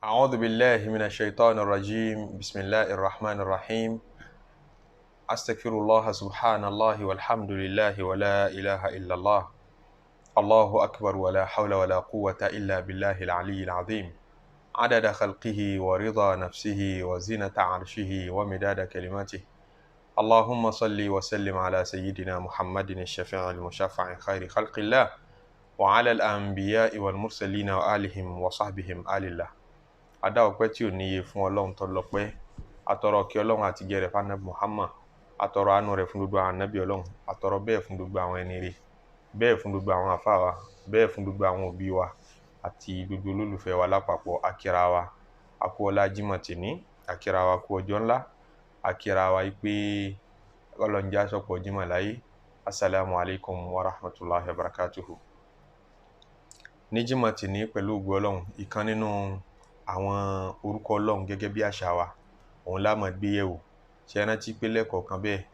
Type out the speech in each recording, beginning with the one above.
أعوذ بالله من الشيطان الرجيم. بسم الله الرحمن الرحيم. أستغفر الله، سبحان الله والحمد لله ولا إله إلا الله، الله أكبر، ولا حول ولا قوة إلا بالله العلي العظيم، عدد خلقه ورضا نفسه وزنة عرشه ومداد كلماته. اللهم صل وسلم على سيدنا محمد الشفيع المشفع خير خلق الله، وعلى الأنبياء والمرسلين وآلهم وصحبهم آل الله. Adá ọpẹ́ tí ò níye fún Ọlọ́run tó lọ́pẹ́. Atọrọ kí Ọlọ́run àti gẹrẹ fún Ànábì Muhammad. Atọrọ àánú rẹ̀ fún gbogbo àwọn ànábì Ọlọ́run. Atọrọ bẹ́ẹ̀ fún gbogbo àwọn ẹni rere, bẹ́ẹ̀ fún gbogbo àwọn àfáà wa, bẹ́ẹ̀ fún gbogbo àwọn òbí wa àti gbogbo olólùfẹ́ wa lápapọ̀. Akíra wa akú ọlá Jímọ̀ tìní, akíra wa kú ọjọ́ ńlá, akíra wa pé Ọlọ́run jẹ́ àsọpọ̀ Jímọ̀ láyé. Assalamu alaikum wa rahmatulahi wa barakatuhu. Ní Jímọ̀ tìní, pẹ̀lú ògo Ọlọ́run, ìkan nínú àwọn orúkọ Ọlọ́run, gẹ́gẹ́ bí àṣà wa, òun la máa gbé yẹ̀wò. Ṣe é rántí pé lẹ́ẹ̀kọ̀ọ̀kan bẹ́ẹ̀,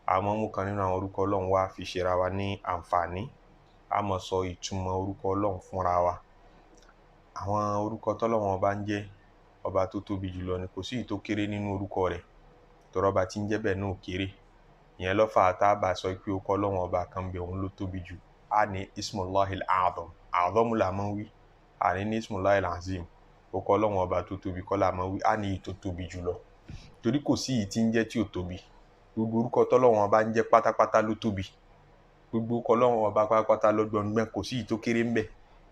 a máa mú kan nínú àwọn orúkọ Ọlọ́run wá fi ṣera wa ní àǹfààní, a máa sọ ìtumọ̀ orúkọ Ọlọ́run fúnra wa. Àwọn orúkọ tọ́lọ́run ọba ń jẹ́, ọba tó tóbi jùlọ ni, kò sí ìyí tó kéré nínú orúkọ rẹ̀, tọrọ ọba tí ń jẹ́ bẹ́ẹ̀ náà ò kéré. Ìyẹn ló fà á tá a bá sọ pé orúkọ Ọlọ́run ọba kan bẹ̀, òun ló tóbi jù, á ní Ismullahil A'zam. A'zam la máa ń wí, à ní ní Ismullahil Azim. Orúkọ Ọlọ́run ọba tó tóbi kọ́ la máa wí, á ní èyí tó tóbi jùlọ, torí kò sí èyí tí ń jẹ́ tí ò tóbi. Gbogbo orúkọ tọ́lọ́run ọba ń jẹ́ pátápátá ló tóbi, gbogbo orúkọ Ọlọ́run ọba pátápátá ló gbọ̀ngbọ̀n, kò sí èyí tó kéré ń bẹ̀.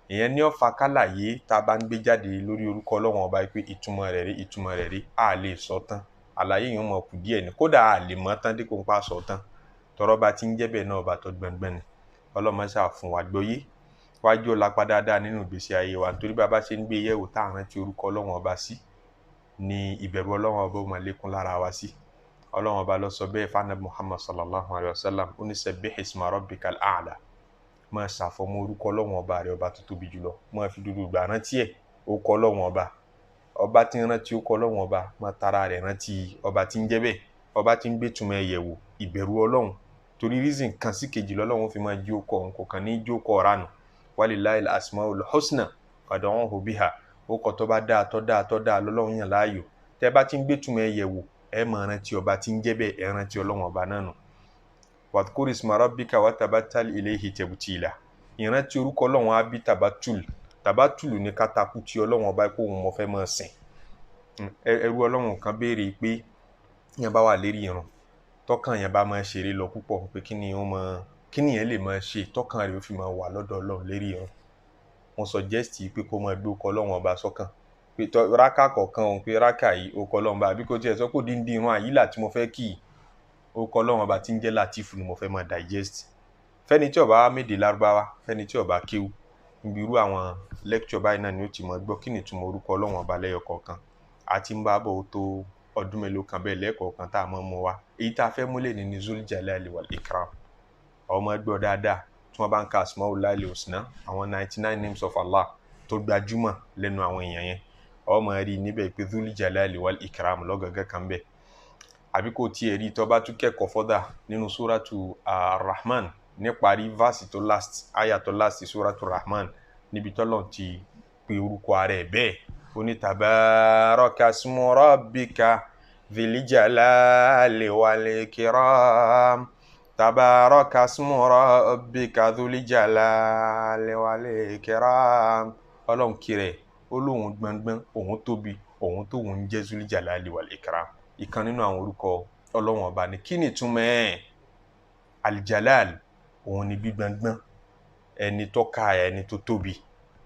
Ìyẹn ní ọ̀fà kálàyé tá a bá ń gbé jáde lórí orúkọ Ọlọ́run ọba pé ìtumọ̀ rẹ̀ rí, ìtumọ̀ rẹ̀ rí, a lè sọ tán. Àlàyé yìí mọ̀ kù díẹ̀ ni, kódà a lè mọ̀ tán dípò ń pa sọ tán. Tọrọ bá ti ń jẹ́ bẹ́ẹ̀ náà, ọba tó gbọ̀ngbọ̀n ni. Ọlọ́run ṣáà fún wa gbọ́yé wájú ọ̀la dáadáa nínú ìgbésí ayé wa, nítorí bá a bá ṣe ń gbé yẹ̀wò tá à ń rántí orúkọ Ọlọ́run ọba sí ni ìbẹ̀rù Ọlọ́run ọba ó máa lékún lára wa sí. Ọlọ́run ọba ló sọ bẹ́ẹ̀ fún Ànábì Muhammad sallallahu alayhi wa sallam. Ó ní sabbih isma rabbikal a'la, máa ṣàfọ̀mọ́ orúkọ Ọlọ́run ọba rẹ̀, ọba tó tóbi jùlọ, máa fi dúdú gbà rántí ẹ̀. Orúkọ Ọlọ́run ọba, ọba tí ń rántí orúkọ Ọlọ́run ọba, máa tara rẹ̀ rántí ọba tí ń jẹ́ bẹ́ẹ̀, ọba tí ń gbé túmọ̀ ẹ̀ yẹ̀wò, ìbẹ̀rù Ọlọ́run. Torí reason kan sí kejì lọ́lọ́run fi máa jí ó kọ òun, kò kàn ní jí ó kọ ọ̀ranù. Walillahil asmaul husna fad'uhu biha. Ó kọ tó bá dáa, tó dáa, tó dáa lọ́lọ́run yàn láàyò. Tẹ́ bá ti ń gbé túmọ̀ ẹ̀ yẹ̀wò, ẹ máa rántí ọba tí ń jẹ́ bẹ́ẹ̀, ẹ rántí Ọlọ́run ọba náà nù. Wadhkur isma rabbika watabattal ilayhi tabtila. Ìrántí orúkọ Ọlọ́run á bí tabatul. Tabatul ní kátàkù tí Ọlọ́run ọba kó òun mọ̀ fẹ́ máa sìn. Ẹrú Ọlọ́run kan béèrè pé yẹn bá wà lérí irun, tọkàn yẹn bá máa ṣeré lọ púpọ̀, pé kí ni ó máa, kí ni yẹn lè máa ṣe tọkàn rẹ̀ ó fi máa wà lọ́dọ̀ Ọlọ́run lérí irun. Wọ́n suggest pé kó máa gbé orúkọ Ọlọ́run ọba sọ́kàn, pé tọ́ rákà kọ̀ọ̀kan òun, pé rákà yìí, orúkọ Ọlọ́run ọba, àbí kó tiẹ̀ sọ pé díndín irun àyílà tí mo fẹ́ kì í, orúkọ Ọlọ́run ọba tí ń jẹ́ Latifu ni mo fẹ́ máa digest. Fẹ́ni tí ó bá méde Lárúbáwá, fẹ́ni tí ó bá kéwú, níbi irú àwọn lecture báyìí náà ni ó ti máa gbọ́ kí ni ìtumọ̀ orúkọ Ọlọ́run ọba lẹ́yọ kọ̀ọ̀kan. A ti ń bá bọ̀, ó tó ọdún mélòó kan bẹ́ẹ̀, lẹ́ẹ̀kọ̀ọ̀kan tá a máa mú wa. Èyí tá a fẹ́ múlẹ̀ ní Zul Jalali wal Ikram. Àwọn ọmọ gbọ́ dáadáa tí wọ́n bá ń ka Asmaullahil Husna, àwọn 99 names of Allah tó gbajúmọ̀ lẹ́nu àwọn èèyàn yẹn, ọmọ rí níbẹ̀ pé Zul Jalali wal Ikram lọ́gàgán kan bẹ́ẹ̀. Àbí kò tiẹ̀ rí, tó bá tún kẹ́kọ̀ọ́ fọ́dà nínú Suratu Ar-Rahman, níparí verse tó last, aya tó last Suratu Rahman, níbi tọ́lọ́run ti pe orúkọ ara ẹ̀ bẹ́ẹ̀, ó ní tabaraka ismu rabbika dhil jalali wal ikram, tabaraka ismu rabbika dhul jalali wal ikram. Ọlọ́run kiri ó lóun gbọ̀ngbọ̀n, òun tóbi, òun tóun ń jẹ́ dhul jalali wal ikram. Ìkan nínú àwọn orúkọ Ọlọ́run ọba ni. Kí ni ìtumọ̀ ẹ̀? Aljalal, òun ni gbígbọ̀ngbọ̀n, ẹni tó ká, ẹni tó tóbi.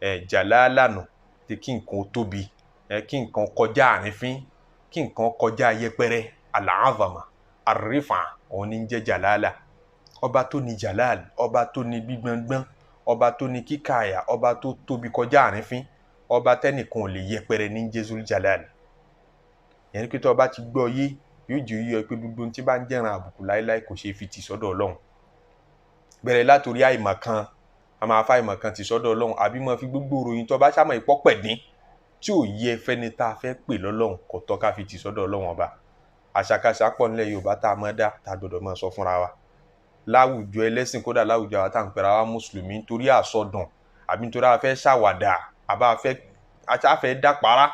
Ẹ jalala nù tí kí nǹkan tóbi, ẹ kí nǹkan kọjá àrífín, kí nǹkan kọjá yẹpẹrẹ. Al-azama, ar-rifa, òun ní jẹ́ jalala. Ọba tó ní jalal, ọba tó ní gbígbọ̀ngbọ̀n, ọba tó ní kíkàyà, ọba tó tóbi kọjá àrífín, ọba tẹnìkan ò lè yẹpẹrẹ ní jẹ́ Zul Jalal. Yẹn ni pé tó ọba ti gbọ́ yé, yóò jẹ́ yíyọ pé gbogbo ohun tí bá ń jẹ́ran àbùkù láéláé, kò ṣeé fi tì sọ́dọ̀ Ọlọ́run. Bẹ̀rẹ̀ látòrí àìmọ̀ kan, a máa fa àìmọ̀ kan tì sọ́dọ̀ Ọlọ́run, àbí máa fi gbogbo ìròyìn tó bá ṣàmọ̀ ìpọ́pẹ̀dín tí ò yẹ fẹ́ni tá a fẹ́ pè lọ́lọ́run, kò tọ́ ká fi tì sọ́dọ̀ Ọlọ́run ọba. Àṣàkáṣà pọ̀ nílẹ̀ Yorùbá tá a máa dá, tá a gbọ́dọ̀ máa sọ fúnra wa láwùjọ ẹlẹ́sìn, kódà láwùjọ àwọn tá à ń pera wa mùsùlùmí, nítorí àsọdùn àbí nítorí a fẹ́ ṣàwàdà, àbá a fẹ́ a fẹ́ dápárá.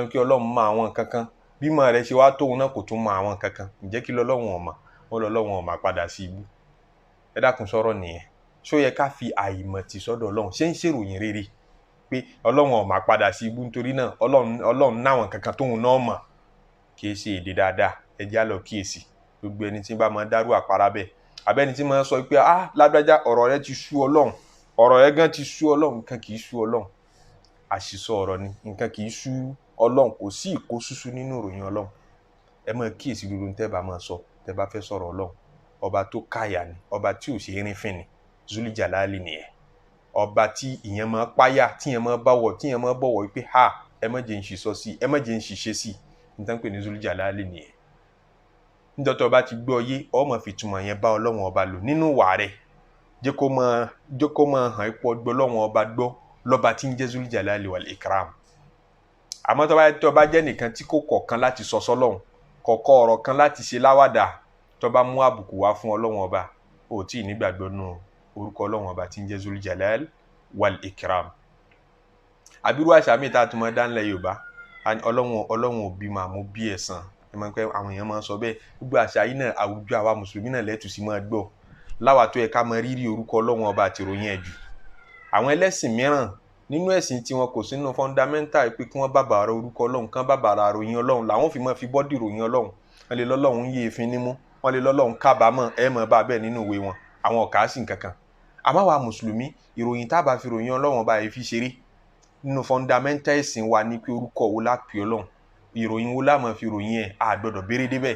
Kí Ọlọ́run mọ àwọn kankan, bímọ rẹ̀ ṣe wá tóun náà kò tún mọ àwọn kankan. Ǹjẹ́ kí lọ́lọ́run ọ̀mà? Wọ́n lọ́lọ́run ọ̀mà padà sí ibú. Ẹ dákun, sọ̀rọ̀ nìyẹn. Ṣó yẹ ká fi àìmọ̀ tì sọ́dọ̀ Ọlọ́run? Ṣé ń ṣèròyìn rere pé Ọlọ́run ọ̀mà padà sí ibú nítorí náà Ọlọ́run náwọn kankan tóun náà mọ̀? Kì í ṣe èdè dáadáa. Ẹ já lọ kíyèsí gbogbo ẹni tí bá máa dárú àpárá bẹ́ẹ̀, àbẹ́ni tí máa sọ pé ah lágbájá ọ̀rọ̀ rẹ ti sú Ọlọ́run, ọ̀rọ̀ rẹ gan ti sú Ọlọ́run. Nǹkan kì í sú Ọlọ́run, àṣìsọ ọ̀rọ̀ ni. Nǹkan kì í sú Ọlọ́run, kò sí ìkóṣúṣú nínú ìròyìn Ọlọ́run. Ẹ máa kíyèsí gbogbo tẹ́ bá máa sọ tẹ́ bá fẹ́ sọ̀rọ̀ Ọlọ́run. Ọba tó káyà ni, ọba tí ò ṣe é rínfín ni, Zul Jalali nìyẹn. Ọba tí ìyẹn máa páyà, tí ìyẹn máa báwọ̀, tí ìyẹn máa bọ̀wọ̀ pé ha ẹ má jẹ́ ń ṣiṣọ́ sí, ẹ má jẹ́ ń ṣiṣẹ́ sí. Nítorí pé ní Zul Jalali nìyẹn. Nítorí ọba ti gbọ́ yé, ọmọ fìtumọ̀ yẹn bá Ọlọ́run ọba lò nínú ìwà rẹ̀. Jẹ́ kó máa hàn ipò gbọ́ Ọlọ́run ọba gbọ́ lọ́ba tí ń jẹ́ Zul Jalali wal Ikram. Àmọ́ tó bá jẹ́ nìkan tí kò kọ̀ọ̀kan láti sọ sọ́lọ́run, kọ̀ọ̀kọ̀ ọ̀rọ̀ kan láti ṣe láwàdà, tó bá mú àbùkù wá fún Ọlọ́run ọba, ó tí ì nígbàgbọ́ nù orúkọ Ọlọ́run ọba tí ń jẹ́ Zul Jalal wal Ikram. Àbírú àṣà mi ta tún mọ́ dánlẹ̀ Yorùbá, Ọlọ́run ò bímọ àmọ́ bí ẹ̀san. Ẹ máa ń pẹ́ àwọn èèyàn máa ń sọ bẹ́ẹ̀. Gbogbo àṣà yìí náà àwùjọ àwa mùsùlùmí náà lẹ́tù sí máa gbọ́. Láwa tó yẹ ká mọ rírì orúkọ Ọlọ́run ọba àti ìròyìn ẹ̀ jù. Àwọn ẹlẹ́sìn mìíràn nínú ẹ̀sìn tiwọn kò sínú fundamental pé kí wọ́n bàbàrà orúkọ Ọlọ́run, kán bàbàrà ròyìn Ọlọ́run, làwọn fi máa fi bọ́dì ròyìn Ọlọ́run. Wọ́n lè lọ́lọ́run ń yé efin nímú, wọ́n lè lọ́lọ́run kábàámọ̀, ẹ mọ̀ bá bẹ́ẹ̀ nínú ìwé wọn. Àwọn ọ̀kà sì nǹkankan. Àmọ́ àwa mùsùlùmí, ìròyìn tá a bá fi ròyìn Ọlọ́run ọba yìí fi ṣeré. Nínú fundamental ẹ̀sìn wa ni pé orúkọ wo la pè Ọlọ́run, ìròyìn wo la máa fi ròyìn ẹ̀, a gbọ́dọ̀ béèrè débẹ̀.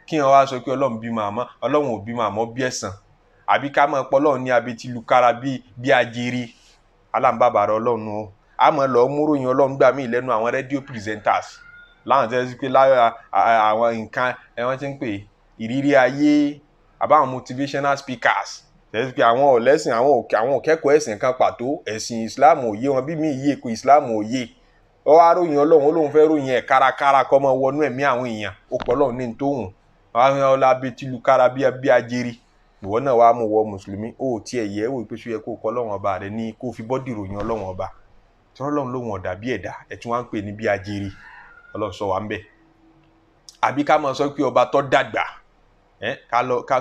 Kí wọ́n wá sọ pé Ọlọ́run bímọ àmọ́ Ọlọ́run ò bímọ àmọ́ bí ẹ̀san, àbí ká máa pọ̀ Ọlọ́run ní abetilukára bí ajere, aláǹbàbàrà Ọlọ́run o. A máa lọ mú ròyìn Ọlọ́run gbà mí lẹ́nu àwọn rédíò presenters láwọn tẹ́ sí pé láyọ̀ àwọn nǹkan ẹ wọ́n ti ń pè ìrírí ayé, àbáwọn motivational speakers tẹ́ sí pé àwọn ọ̀lẹ́sìn, àwọn òkẹ́kọ̀ọ́ ẹ̀sìn kan pàtó, ẹ̀sìn Islam ò yé wọn, bí mi yé kó Islam ò yé. Ó wá ròyìn Ọlọ́run, ó lóun fẹ́ ròyìn ẹ̀ kárakára kọ́ mọ́ wọnú ẹ̀mí àwọn èèyàn, ó pọ̀ Ọlọ́run ní tóhùn. Àwọn ọlá abetilukára bí ajere. Ìwọ náà wàá mú wọ mùsùlùmí, ó tiẹ̀ yẹ wò pé ṣó yẹ kó kọ́ Ọlọ́run ọba rẹ ní kó fi bọ́dì ròyìn Ọlọ́run ọba. Tí Ọlọ́run lóhun ọ̀dà bí ẹ̀dá, ẹ̀ tí wọ́n á ń pè ní bí ajere. Ọlọ́run sọ wá ń bẹ̀. Àbí ká máa sọ pé ọba tó dàgbà,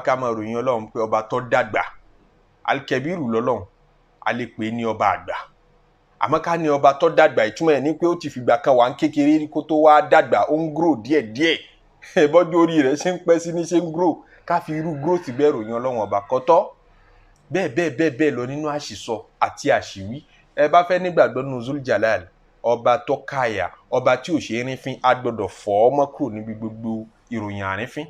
ká máa ròyìn Ọlọ́run pé ọba tó dàgbà. Alkebiru lọ́lọ́run, a lè pè é ní ọba àgbà. Àmọ́ ká ní ọba tó dàgbà, ìtumọ̀ ẹ̀ ní pé ó ti fìgbà kan wà ń kékeré kó tó wá dàgbà, ó ń grow díẹ̀díẹ̀. Bọ́jú orí rẹ̀ ṣe ń pẹ́ sí ní ṣe ń grow. Ká fi irú growth bẹ́ẹ̀ ròyìn Ọlọ́run ọba kọ́tọ́. Bẹ́ẹ̀ bẹ́ẹ̀ bẹ́ẹ̀ bẹ́ẹ̀ lọ nínú àṣìsọ àti àṣìwí. Ẹ bá fẹ́ nígbàgbọ́ nínú Zul Jalal, ọba tó káyà, ọba tí ò ṣe é rínfín, a gbọ́dọ̀ fọ́ ọ mọ́ kúrò níbi gbogbo ìròyìn àrífín.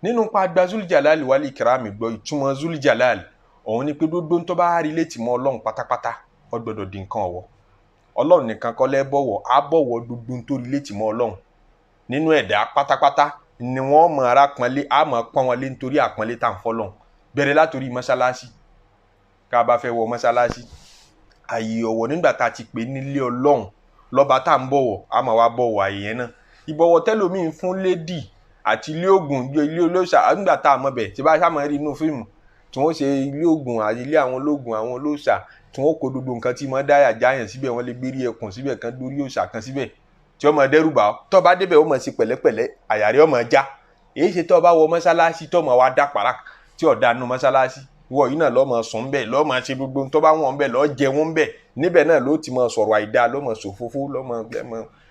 Nínú pa gba Zul Jalal wal Ikram gbọ́, ìtumọ̀ Zul Jalal òun ni pé gbogbo tó bá rí létí mọ́ Ọlọ́run pátápátá, ó gbọ́dọ̀ di nǹkan ọ̀wọ̀. Ọlọ́run nìkan kọ́ lẹ́ bọ̀wọ̀, á bọ̀wọ̀ gbogbo tó rí létí mọ́ Ọlọ́run. Nínú ẹ̀dá pátápátá ni wọ́n mọ̀ ara pọ́nlé, á mọ̀ pọ́n wọn lé nítorí àpọ́nlé tá à ń fọ́lọ́run. Bẹ̀rẹ̀ látòrí mọ́ṣáláṣí. Ká bá fẹ́ wọ mọ́ṣáláṣí, àyè ọ̀wọ̀ nígbà tá a ti pè nílé Ọlọ́run, lọ́ba tá à ń bọ̀wọ̀, á máa wá bọ̀wọ̀ àyè yẹn náà. Ìbọ̀wọ̀ tẹ́lòmíì fún lédì àti ilé ògùn, ilé olóòṣà, nígbà tá a mọ̀ bẹ̀, tí bá sá máa rí inú fíìmù tí wọ́n ṣe ilé ògùn àti ilé àwọn ológun, àwọn olóòṣà, tí wọ́n kó gbogbo nǹkan tí wọ́n dáyà jáyàn síbẹ̀, wọ́n lè gbérí ẹkùn síbẹ̀, kan dórí òòṣà kan síbẹ̀ tí ó máa dẹ́rù bà ọ́. Tó bá débẹ̀ ó máa ṣe pẹ̀lẹ́pẹ̀lẹ́, àyà rẹ̀ ó máa já. Èyí ṣe tó bá wọ mọ́ṣáláṣí tó máa wá dá pàrà tí ó dá nú mọ́ṣáláṣí. Ìwọ yìí náà ló máa sùn ńbẹ̀, ló máa ṣe gbogbo tó bá wọ̀n ńbẹ̀, ló jẹun ńbẹ̀. Níbẹ̀ náà ló ti máa sọ̀rọ̀ àìdáa, ló máa ṣòfófó, ló máa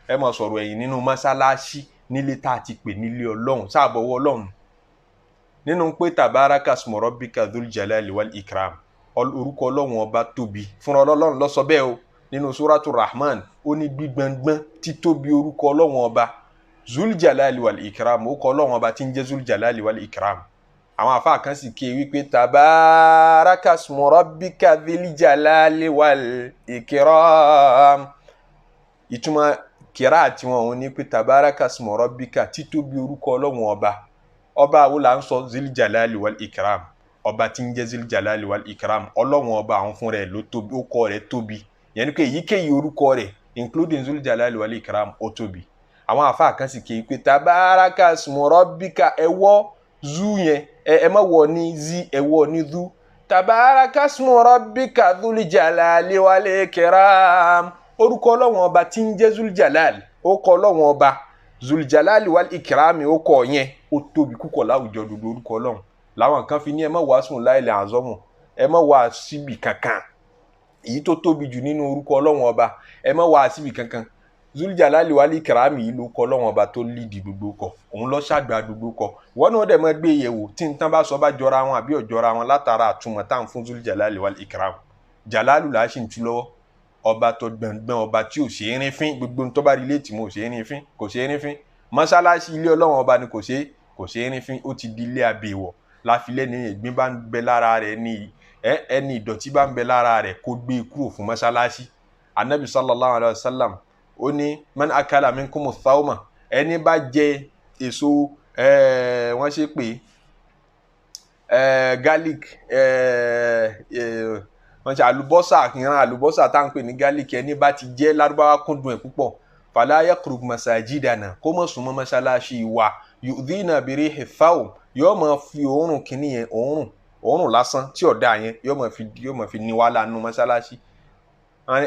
ẹ máa sọ̀rọ̀ ẹ̀yìn nínú mọ́ṣáláṣí nílé tá a ti pè nílé Ọlọ́run, sáàbọ̀wọ́ Ọlọ́run. Nínú pé tabaraka smu rabbika dhul jalali wal ikram, orúkọ Ọlọ́run ọba tóbi. Fúnra Ọlọ́run ló sọ bẹ́ẹ̀ o. Nínú suratu Rahman, ó ní gbígbọngbọ́n títóbi orúkọ Ọlọ́run ọba Zul Jalali wal Ikram, orúkọ Ọlọ́run ọba tí ń jẹ́ Zul Jalali wal Ikram. Àwọn àfáà kan sì ké wípé tabaraka smu rabbika dhil jalali wal ikram. Ìtumọ̀ kíra àti wọn òun ní pé tabaraka smu rabbika, títóbi orúkọ Ọlọ́run ọba. Ọba wo là ń sọ? Zul Jalali wal Ikram, ọba tí ń jẹ́ Zul Jalali wal Ikram. Ọlọ́run ọba àwọn fúnra ẹ̀ ló tóbi, ó kọ rẹ̀ tóbi. Yẹn ni pé èyíkéyìí orúkọ rẹ̀ including Zul Jalali wal Ikram ó tóbi. Àwọn àfáà kan sì ké pé tabaraka smu rabbika, ẹ wọ́ zu yẹn, ẹ má wọ ní zi, ẹ wọ ní zu. Tabaraka smu rabbika dhul jalali wal ikram, Orúkọ Ọlọ́run ọba tí ń jẹ́ Zuljalal, ó kọ Ọlọ́run ọba Zuljalal wal Ikrami, ó kọ yẹn, ó tóbi púpọ̀ láwùjọ gbogbo orúkọ Ọlọ́run. Làwọn kan fi ní ẹ má wàá sùn láìlẹ̀ àzọ́mù, ẹ má wàá síbi kankan. Èyí tó tóbi jù nínú orúkọ Ọlọ́run ọba, ẹ má wàá síbi kankan. Zuljalal wal Ikrami yìí ló kọ Ọlọ́run ọba tó lídìí gbogbo kọ, òun ló ṣàgbà gbogbo kọ. Ìwọ náà dẹ̀ máa gbé yẹ̀wò tí n tán bá sọ bá jọra wọn àbí ọ̀jọra wọn látara àtúmọ̀ tá à ń fún Zuljalal wal Ikrami. Jalalu là á sì ń tú lọ́wọ́, ọba tó gbọ̀ngbọ̀n, ọba tí ò ṣe é rin fín, gbogbo tó bá rí létí mo ò ṣe é rin fín, kò ṣe é rin fín. Mọ́ṣáláṣí ilé Ọlọ́run ọba ni kò ṣe é rin fín, ó ti di ilé abèwọ̀. Láfilẹ́ ní ìgbín bá ń bẹ lára rẹ̀, ní ẹni ìdọ̀tí bá ń bẹ lára rẹ̀, kó gbé e kúrò fún mọ́ṣáláṣí. Anabi sallallahu alayhi wa sallam ó ní man akala minkumu thawma, ẹni bá jẹ èso wọ́n ṣe pé garlic, wọ́n ṣe àlùbọ́sà, ìran àlùbọ́sà tá à ń pè ní garlic, ẹni bá ti jẹ́ lárúbáwá kúndùn ẹ̀ púpọ̀, fala yaqrub masajidana, kó má súnmọ́ mọ́ṣáláṣí wa, yu'dhina birihi thawm, yóò máa fi òórùn kínní yẹn, òórùn lásán tí ọ̀dà yẹn yóò máa fi ní wàhálà nù mọ́ṣáláṣí.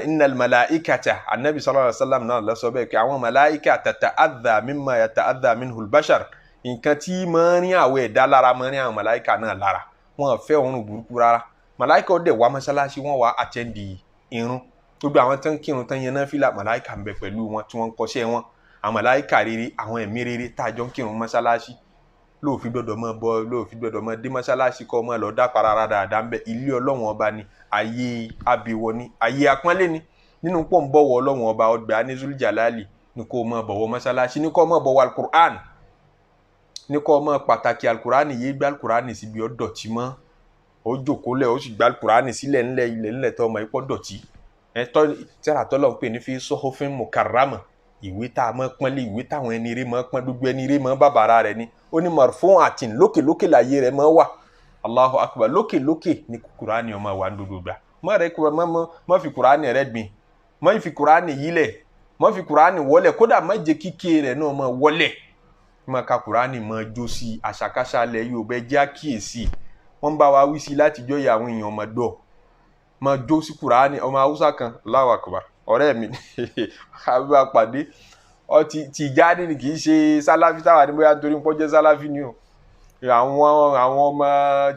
Innal malaikata, anabi sallallahu alayhi wa sallam náà lọ sọ bẹ́ẹ̀ pé àwọn malaika tata'adha mimma yata'adha minhul bashar, nǹkan tí máa ń rí àwọn ẹ̀dá lára máa ń rí àwọn malaika náà lára, wọn fẹ́ òórùn burúkú rárá. Màláìka ó dẹ̀ wá mọ́ṣáláṣí, wọ́n wá àtẹ́ndì irun, gbogbo àwọn tó ń kírun tán yẹn náà fìlà, màláìka ń bẹ pẹ̀lú wọn tí wọ́n ń kọ́ṣẹ́ wọn. Àwọn màláìka rere, àwọn ẹ̀mí rere tá a jọ ń kírun mọ́ṣáláṣí, lóòfin gbọ́dọ̀ mọ́ bọ́, lóòfin gbọ́dọ̀ mọ́ dé mọ́ṣáláṣí kọ́ mọ́ lọ dá parara dáadáa ń bẹ. Ilé Ọlọ́run ọba ni, ayé abèwọ̀ ni, ayé apọ́nlé ni. Nínú pọ̀ ń bọ̀wọ̀ Ọlọ́run ọba ọgbà ní Zuljalali ni kò mọ́ bọ̀wọ̀ mọ́ṣáláṣí, ní kò mọ́ bọ̀wọ̀ alukur'an, ní kò mọ́ pàtàkì alukur'an, yé gbé alukur'an síbi ọ̀dọ̀tí mọ́. Ó jókòó lẹ̀, ó sì gba alukur'an sílẹ̀ ńlẹ̀ ilẹ̀ ńlẹ̀ tó ọmọ ipò dọ̀tí. Tẹ́lá tọ́lọ̀ ń pè ní fi suhufin mukarrama, ìwé tá a mọ̀ pọ́nlé, ìwé táwọn ẹni rere mọ̀ pọ́n, gbogbo ẹni rere mọ̀ bàbàrà rẹ̀ ni. Ó ní marfu'atin, lókèlókè láyé rẹ̀ mọ̀ wà. Allahu akbar, lókèlókè ní kur'an ọmọ wa gbogbo gbà. Má fi kur'an rẹ̀ gbìn, má fi kur'an yílẹ̀, má fi kur'an wọlẹ̀, kódà má jẹ́ kíké rẹ̀ náà má wọlẹ̀. Má ka kur'an má jó sí àṣàkáṣà lẹ̀ yóò bẹ jẹ́ àkíyèsí. Wọ́n bá wa wí sí látijọ́ yẹ àwọn èèyàn ọmọ dọ̀ máa jó sí kùránì. Ọmọ haúsá kan, Allahu akbar, ọ̀rẹ́ mi àbúrò àpàdé ọ Tìjání ni, kì í ṣe sáláfí táwa ní bóyá nítorí pọ́ jẹ́ sáláfí ni o. Àwọn ọmọ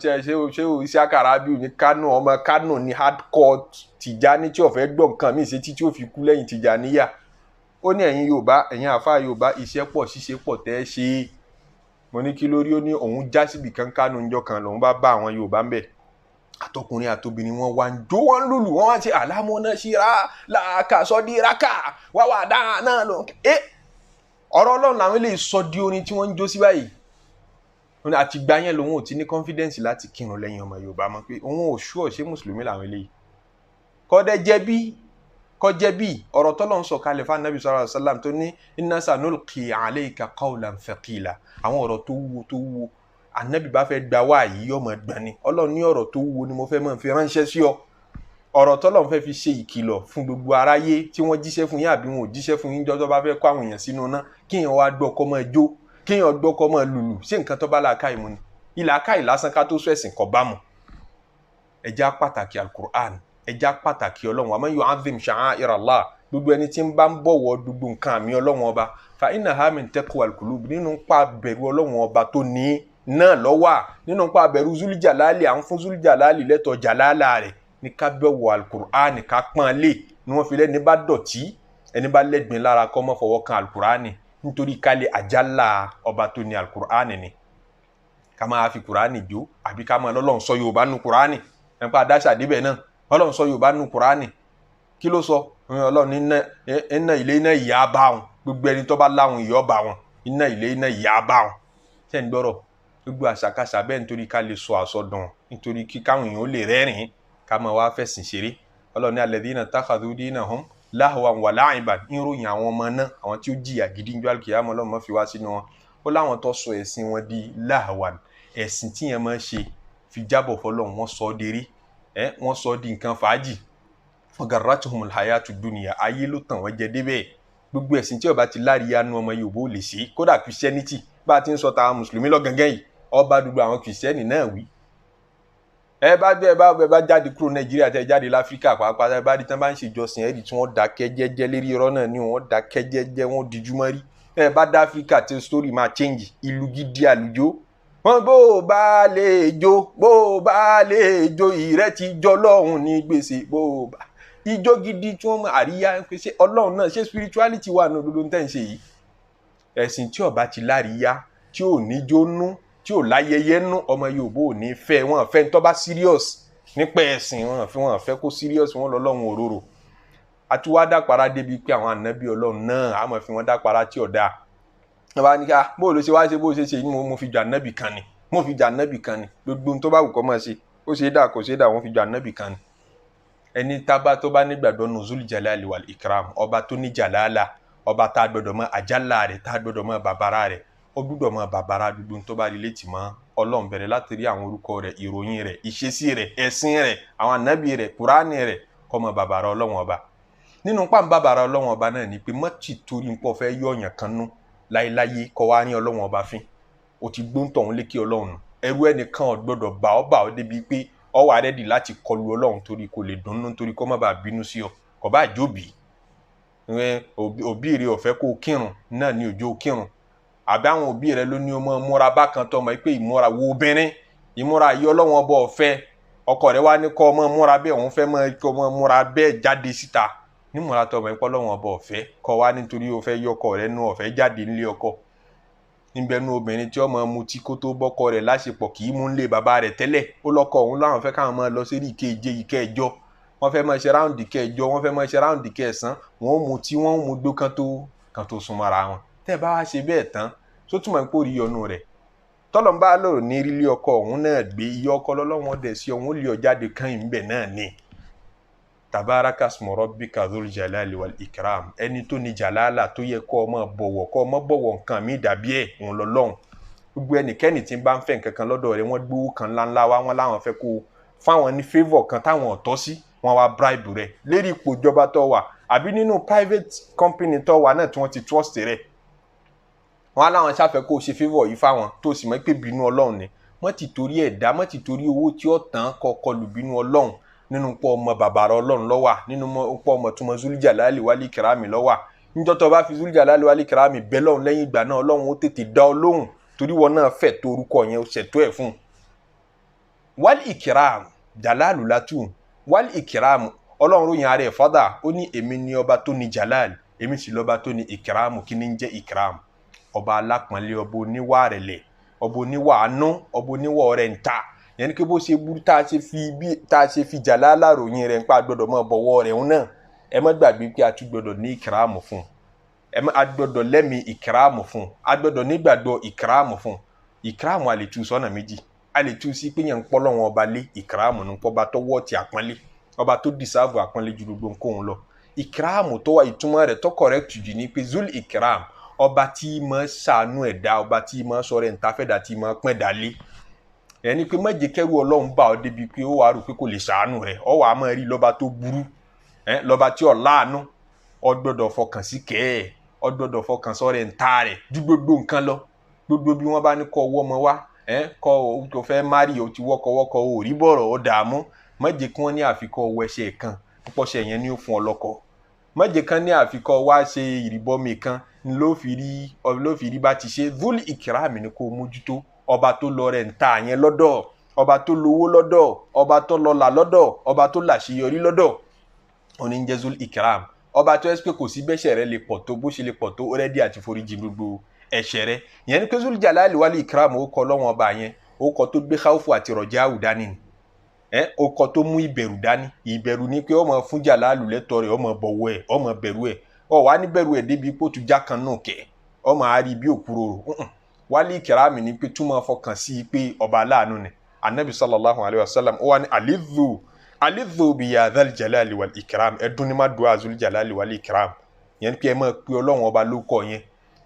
ṣe Isiaka Rabiu ní Kánò, ọmọ Kánò ní hardcore Tìjání tí ó fẹ́ gbọ́ nǹkan míì ṣe tí ó fi kú lẹ́yìn Tìjàníyà. Ó ní ẹ̀yin Yorùbá, ẹ̀yin àfáà Yorùbá, iṣẹ́ pọ̀ ṣíṣe pọ̀ tẹ́ ẹ ṣe. Mo ní kí lórí, ó ní òun já síbi kan Kánò ńjọ́ kan, lòun bá bá àwọn Yorùbá ń bẹ̀, àtọkùnrin àtobìnrin wọn wá ń jó, wọn ń lùlù, wọn wá ń ṣe àlámọ́ná ṣíra làákà sọdí raka wá wà dáná lọ. Ọ̀rọ̀ Ọlọ́run làwọn eléyìí sọ di orin tí wọ́n ń jó sí báyìí. Àti gbà yẹn lòun ò ti ní confidence láti kírun lẹ́yìn ọmọ Yorùbá mọ́, pé òun ò ṣúọ̀ ṣé mùsùlùmí làwọn eléyìí. Kọ́dẹ́ jẹ́bí kọjẹ́ bí ọ̀rọ̀ tọ́lọ́ ń sọ kalẹ̀ fún anabi sallallahu alaihi wasallam tó ní inna sanulqi alayka qawlan thaqila, àwọn ọ̀rọ̀ tó wúwo tó wúwo anabi bá fẹ́ gba wá yìí yọmọ gbọ́n ni. Ọlọ́run ní ọ̀rọ̀ tó wúwo ni mo fẹ́ máa fi ránṣẹ́ sí ọ, ọ̀rọ̀ tọ́lọ́run fẹ́ fi ṣe ìkìlọ̀ fún gbogbo aráyé tí wọ́n jíṣẹ́ fún yín àbí wọn ò jíṣẹ́ fún yín jọ́jọ́ bá fẹ́ kó àwọn èèyàn sínú náà, kíyàn wá gbọ́ kó máa jó, kíyàn gbọ́ kó máa lùlù, ṣé nǹkan tó bá làákàyè mu ni? Ìlàkàyè lásán ká tó sọ ẹ̀sìn kọ́ bá mu. Ẹja pàtàkì alukur'an, ẹja pàtàkì Ọlọ́run. Wa man yu'azzim sha'a'ir Allah, gbogbo ẹni tí ń bá ń bọ̀wọ̀ gbogbo nǹkan àmì Ọlọ́run ọba, fa innaha min taqwal qulub, nínú pa bẹ̀rù Ọlọ́run ọba tó ní náà lọ́wọ́, nínú pa bẹ̀rù Zuljalali, à ń fún Zuljalali lẹ́tọ̀ jàlálà rẹ̀ ní ká bẹ̀wọ̀ alukur'an, ká pọ́n lé ni wọ́n fi lẹ́ni bá dọ̀tí, ẹni bá lẹ́gbìn lára kó má fọwọ́ kan alukur'an, nítorí ká lè àjálà ọba tó ní alukur'an ni. Ká máa fi kur'an jó àbí ká máa lọ́lọ́run sọ Yorùbá nu kur'an, nípa adáṣà débẹ̀ náà Ọlọ́run sọ Yorùbá nu kur'an, kí ló sọ? Ọlọ́run iná ilé iná ìyá bá wọn, gbogbo ẹni tó bá láwọn ìyá bá wọn, iná ilé iná ìyá bá wọn. Ṣé ń gbọ́rọ̀? Gbogbo àṣàkáṣà bẹ́ẹ̀ nítorí ká lè sọ àsọdùn, nítorí kí káwọn èèyàn ó lè rẹ́rìn-ín, ká máa wá fẹ̀sìn ṣeré. Ọlọ́run ní alladhina takhadhu dinahum lahwan wa la'iban, ń ròyìn àwọn ọmọ náà, àwọn tí ó jìyà gidi ń jọ́ àlùkìyámọ̀, Ọlọ́run má fi wá sínú wọn. Ó láwọn tó sọ ẹ̀sìn wọn di lahwan, ẹ̀sìn tí yẹn máa ṣe fi jábọ̀ fọlọ́run, wọ́n sọ ọ́ deré, wọ́n sọ ọ́ di nǹkan fàájì. Wa garratuhumul hayatu dunya, ayé ló tàn wọ́n jẹ débẹ̀. Gbogbo ẹ̀sìn tí ó bá ti láríyá nu ọmọ Yorùbá ò lè ṣe, kódà Christianity bá a ti ń sọ ta mùsùlùmí lọ́gàngán yìí, ọba gbogbo àwọn kìrìsìtẹ́nì náà wí. Ẹ bá ẹ bá ẹ bá jáde kúrò Nàìjíríà, tẹ jáde láfíríkà pàápàá, ẹ bá rí tán bá ń ṣèjọsìn, ẹ rí tí wọ́n dákẹ́ jẹ́jẹ́ lérí irọ́ náà ni wọ́n dákẹ́ jẹ́jẹ́, wọ́n dijú mọ́ rí. Ẹ bá dá Áfíríkà tí story máa change, ìlú gidi àlùjó. Wọn bó o bá lè jó, bó o bá lè jó, ìrẹ́ ti jọ lọ́hùn ní gbèsè, bó o bá ijó gidi tí wọ́n àríyá ń pèsè Ọlọ́run náà. Ṣé spirituality wà ní òdodo tẹ́ ń ṣe yìí? Ẹ̀sìn tí ó bá ti láríyá, tí ò ní jó nú, tí ò láyẹyẹ nú, ọmọ Yorùbá ò ní fẹ́. Wọn fẹ́ tó bá serious nípa ẹ̀sìn, wọn fẹ́ kó serious, wọn lọ́lọ́run òróró. Àti wá dápara débi pé àwọn ànábì Ọlọ́run náà á máa fi wọn dápara tí ò dáa. Wọn bá ní ká bó ló ṣe wá ṣe, bó ṣe ṣe, mo fi jọ ànábì kan ni, mo fi jọ ànábì kan ni. Gbogbo ohun tó bá wù kó máa ṣe, ó ṣe é dà, kò ṣe é dà, wọ́n fi jọ ànábì kan ni. Ẹni tábà tó bá nígbàgbọ́ nùzúlù jalali wal ikram, ọba tó ní jalala, ọba tá a gbọdọ̀ mọ àjálà rẹ̀, tá a gbọdọ̀ mọ bàbàrà rẹ̀, ó gbọdọ̀ mọ bàbàrà gbogbo tó bá rí létí mọ́ Ọlọ́run, bẹ̀rẹ̀ láti rí àwọn orúkọ rẹ̀, ìròyìn rẹ̀, ìṣesí rẹ̀, ẹ̀sìn rẹ̀, àwọn ànábì rẹ̀, kúránì rẹ̀, kó mọ bàbàrà Ọlọ́run ọba. Nínú pàǹbàbàrà Ọlọ́run ọba náà ni pé mọ́tì torí ń pọ̀ fẹ́ yọ̀ọ̀yàn kan nú láéláyé, kọ́ wá ní Ọlọ́run ọba fín, ó ti gbóǹtọ̀ òun lékè Ọlọ́run. Ẹrú ẹnìkan ò gbọdọ̀ bà ọ́ bà ọ́ débi pé ọ wà rẹ́dì láti kọlu Ọlọ́run torí kò lè dunnú, torí kó má bàa bínú sí ọ. Kò bá jóbi òbí rẹ ò fẹ́ kó o kírun náà ní òjò kírun, àbí àwọn òbí rẹ ló ní o mọ múra bákan tó mọ̀ pé ìmúra wo obìnrin, ìmúra yìí Ọlọ́run ọba ọ̀fẹ́. Ọkọ rẹ wá ní kó o mọ múra bẹ́ẹ̀, òun fẹ́ mọ kó o mọ múra bẹ́ẹ̀ jáde síta nímúra tó mọ̀ pé Ọlọ́run ọba ọ̀fẹ́, kó wá nítorí o fẹ́ yọkọ rẹ nú ọ̀fẹ́ jáde nílé ọkọ. Níbẹ̀ nu obìnrin tí ọmọ mutí kó tó bọ́kọ rẹ̀ láṣepọ̀, kì í mú nílé bàbá rẹ̀ tẹ́lẹ̀, ó lọ́kọ òun láwọn fẹ́ káwọn máa lọ sí ìkeje, ìkẹjọ, wọ́n fẹ́ máa ṣe ráùndì kẹjọ, wọ́n fẹ́ máa ṣe ráùndì kẹsàn-án, wọ́n ó mutí, wọ́n ó mu gbó kan tó súnmọ́ ara wọn. Tẹ́ ẹ bá wá ṣe bẹ́ẹ̀ tán, tó túmọ̀ pé ó rí ọnu rẹ̀ tọ́lọ̀ ń bá lò ní rílé ọkọ òun náà gbé iye ọkọ lọ́lọ́wọ́n dẹ̀ sí òun ó lé ọ jáde kán ìbẹ̀ náà ni. Tabaraka smu rabbika dhul jalali wal ikram, ẹni tó ní jalala tó yẹ kó ọmọ bọ̀wọ̀, kó ọmọ bọ̀wọ̀ nǹkan mi dàbí ẹ̀ òun lọ́lọ́hun. Gbogbo ẹnikẹ́ni tí ń bá ń fẹ́ nǹkan kan lọ́dọ̀ rẹ̀, wọ́n gbowó kan ńláńlá wá, wọ́n láwọn fẹ́ kó fáwọn ní favour kan táwọn ọ̀tọ́ sí, wọ́n wá bribe rẹ̀ lérí ipò ìjọba tó wà àbí nínú private company tó wà náà tí wọ́n ti trust rẹ̀. Wọ́n á láwọn ṣàfẹ́ kó o ṣe favour yìí fáwọn, tó sì mọ̀ pé bínú Ọlọ́run ni. Wọ́n ti torí ẹ̀dá, wọ́n ti torí owó tí ó tán kọ́ kọlù bínú Ọlọ́run. Nínú pọ̀ ọmọ bàbàrà Ọlọ́run lọ́wà, nínú pọ̀ ọmọ túmọ̀ Zuljalali wal Ikrami lọ́wà. Níjọ́ tó bá fi Zuljalali wal Ikrami bẹ́ lọ́hùn lẹ́yìn ìgbà náà, Ọlọ́run ó tètè dá ọ lóhùn, torí wọn náà fẹ̀ tó orúkọ yẹn, ó ṣètò ẹ̀ fún un. Wal Ikram jalalu latu wal Ikram, Ọlọ́run ròyìn ara ẹ̀ fọ́dà, ó ní èmi ni ọba tó ní jalal, èmi sì lọ́ba tó ní Ikramu. Kí ni ń jẹ́ Ikram? Ọba alápọ̀nlé, ọba oníwà rẹ̀lẹ̀, ọba oníwà àánú, ọba oníwà ọrẹ ń ta. Yẹn ni pé bó ṣe burú tá a ṣe fi jàlálà ròyìn rẹ̀ nípa gbọ́dọ̀ mọ́ bọ̀wọ́ rẹ̀ ń náà. Ẹ má gbàgbé pé a tún gbọ́dọ̀ ní ìkìrámù fún un, ẹ má a gbọ́dọ̀ lẹ́mi ìkìrámù fún un, a gbọ́dọ̀ nígbàgbọ́ ìkìrámù fún un. Ìkìrámù a lè tú sọ́nà méjì. A lè tú sí pé yẹn ń pọ́ lọ́wọ́n ọba lé, ìkìrámù ní pọ́ba tó wọ́ ti àpọ́nlé, ọba tó dìsáàbù àpọ́nlé ju gbogbo nǹkan lọ. Ìkìrámù tó wà, ìtumọ̀ rẹ̀ tó correct jù ní pé zul ìkìrámù, ọba tí máa ṣàánú ẹ̀dá, ọba tí máa sọ̀rọ̀ ẹ̀ ń tafẹ́dá, tí máa pẹ́ dálé. Ẹni pé má jẹ́ kẹ́rù Ọlọ́run bá ọ débi pé ó wàá rò pé kò lè ṣàánú rẹ̀, ọ wàá máa rí lọ́ba tó burú, lọ́ba tí ò láàánú. Ọ gbọ́dọ̀ fọkàn sí kẹ́ ẹ̀, ọ gbọ́dọ̀ fọkàn sọ̀rọ̀ ẹ̀ ń ta rẹ̀ ju gbogbo nǹkan lọ. Gbogbo bí wọ́n bá ní kọ́ ọwọ́ ọmọ wá, kọ́ ọ fẹ́ márì, o ti wọ́kọ̀wọ́kọ̀, o rí bọ̀rọ̀, o dààmú. Má jẹ́ kí wọ́n ní àfikọ́ ọwọ́ ẹsẹ̀ kan, púpọ̀ṣẹ̀ yẹn ni ó fún ọ lọ́kọ. Má jẹ́ kán ní àfikọ́ wá ṣe ìrìbọmi kan ló fi rí bá ti ṣe. Zul Ikrami ni kò mójútó, ọba tó lọ rẹ̀ ń ta yẹn lọ́dọ̀, ọba tó lówó lọ́dọ̀, ọba tó lọ́lá lọ́dọ̀, ọba tó làṣeyọrí lọ́dọ̀, òní ń jẹ́ Zul Ikram. Ọba tó ẹ́ pé kò sí bẹ́ṣẹ̀ rẹ lè pọ̀ tó, bó ṣe lè pọ̀ tó, ó rẹ́dí àti foríjì gbogbo ẹ̀ṣẹ̀ rẹ. Ìyẹn ni pé Zul Jalali wal Ikram, ó kọ lọ́wọ́n ọba yẹn, ó kọ tó gbé káwùfù àti rọ̀jáwù dání ni, ó kọ tó mú ìbẹ̀rù dání. Ìbẹ̀rù ni pé ó máa fún jàlálù lẹ́tọ̀ rẹ̀, ó máa bọ̀wọ̀ ẹ̀, ó máa bẹ̀rù ẹ̀, ó wà ní bẹ̀rù ẹ̀ débi pé ó tún já kan náà kẹ̀, ó máa rí bí òkúròrò. Wálé ìkìrámì ni pé túmọ̀ fọkàn sí i pé ọba aláàánú ni. Anabi sallallahu alayhi wa sallam ó wà ní alidhu alidhu bi ya dhal jalali wal ikram, ẹdun ni má dùn azul jalali wal ikram. Yẹn pé ẹ máa pe Ọlọ́run ọba ló kọ yẹn.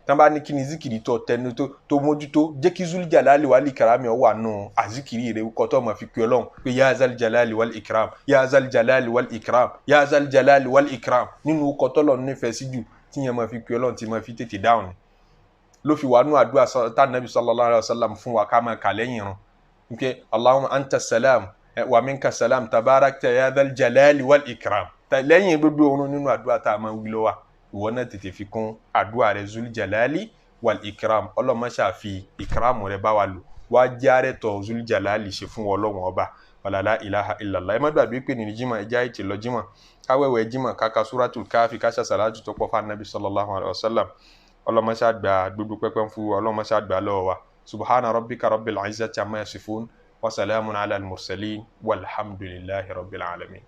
Tán bá ní kí ni zikiri tó tẹnu tó mójútó, jẹ́ kí zul jalali wal ikram ó wà nù azikiri rẹ̀ kọ́ tó máa fi pe Ọlọ́run pé ya zal jalali wal ikram, ya zal jalali wal ikram, ya zal jalali wal ikram. Nínú kọ́ tọ́lọ̀ nífẹ̀ẹ́ sí jù tí yẹn máa fi pe Ọlọ́run tí máa fi tètè dáhùn ni. Ló fi wà nù àdúrà tá nàbí sallallahu alayhi wa sallam fún wa ká máa kà lẹ́yìn irun. Nke Allahumma anta salam Wa minka salam tabarakta ya dhal jalali wal ikram. Lẹ́yìn gbogbo òun nínú àdúrà tá a máa wí lọ́wọ́, ìwọ náà tètè fi kún àdúrà rẹ zul jalali wal ikram. Ọlọ́mọ ṣàfi ikram rẹ bá wa lò, wá járe tọ̀ zul jalali ṣe fún Ọlọ́run ọba. Wàlálà ilaha illallah. Ẹ má gbàgbé pé ní jimá, ẹja ètè lọ jimá, káwéwé jimá, káka suratul káfí, káṣá sàlájú tó pọ̀ fún anabi sallallahu alayhi wa sallam. Ọlọ́mọṣá gbà gbogbo pẹ́pẹ́ ń fún ọlọ́mọṣá gbà lọ́wọ́ wa. Subhana rabbika rabbil izzati amma yasifun wa salamun ala al-mursalin walhamdulillahi rabbil alamin.